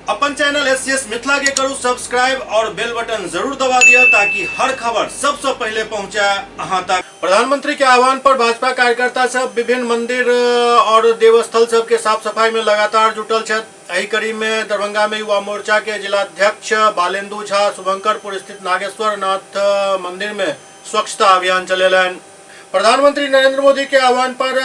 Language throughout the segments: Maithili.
अपन चैनल एससीएस मिथिला के करू सब्सक्राइब और बेल बटन जरूर दबा दिया ताकि हर खबर सबसे पहले पहुंचे अहां तक। प्रधानमंत्री के आह्वान पर भाजपा कार्यकर्ता सब विभिन्न मंदिर और देवस्थल सब के साफ सफाई में लगातार जुटल छथि। एही कड़ी में दरभंगा में युवा मोर्चा के जिलाध्यक्ष बालेंदु झा शुभंकरपुर स्थित नागेश्वर नाथ मंदिर में स्वच्छता अभियान चलेलनि। प्रधानमंत्री नरेंद्र मोदी के आह्वान पर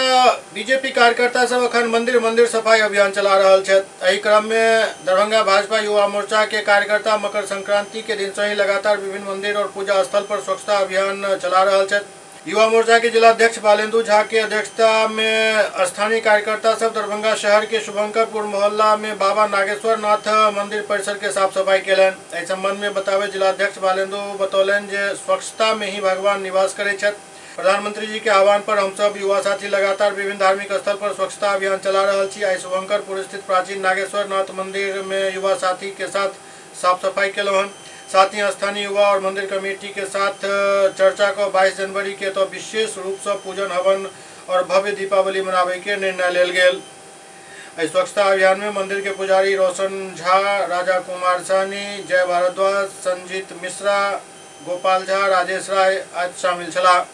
बीजेपी कार्यकर्ता सब अखन मंदिर मंदिर सफाई अभियान चला रहल छथि। एही क्रम में दरभंगा भाजपा युवा मोर्चा के कार्यकर्ता मकर संक्रांति के दिन से ही लगातार विभिन्न मंदिर और पूजा स्थल पर स्वच्छता अभियान चला रहल छथि। युवा मोर्चा के जिलाध्यक्ष बालेंदु झा के अध्यक्षता में स्थानीय कार्यकर्ता सब दरभंगा शहर के शुभंकरपुर मोहल्ला में बाबा नागेश्वर नाथ मंदिर परिसर के साफ सफाई केलनि। एहि संबंध में बतावे जिलाध्यक्ष बालेंदु बतौलनि जे स्वच्छता में ही भगवान निवास करै छथि। प्रधानमंत्री जी के आह्वान पर हम सब युवा साथी लगातार विभिन्न धार्मिक स्थल पर स्वच्छता अभियान चला रहल छी। आइ शुभंकरपुर स्थित प्राचीन नागेश्वर नाथ मंदिर में युवा साथी के साथ साफ सफाई केलहुँ हन। साथ ही स्थानीय युवा और मंदिर कमेटी के साथ चर्चा कऽ 22 जनवरी के तो विशेष रूप से पूजन हवन और भव्य दीपावली मनावे के निर्णय लेल गेल। एहि स्वच्छता अभियान में मंदिर के पुजारी रोशन झा, राजा कुमार सहनी, जय भारद्वाज, संजीत मिश्रा, गोपाल झा, राजेश राय आदि शामिल छलाह।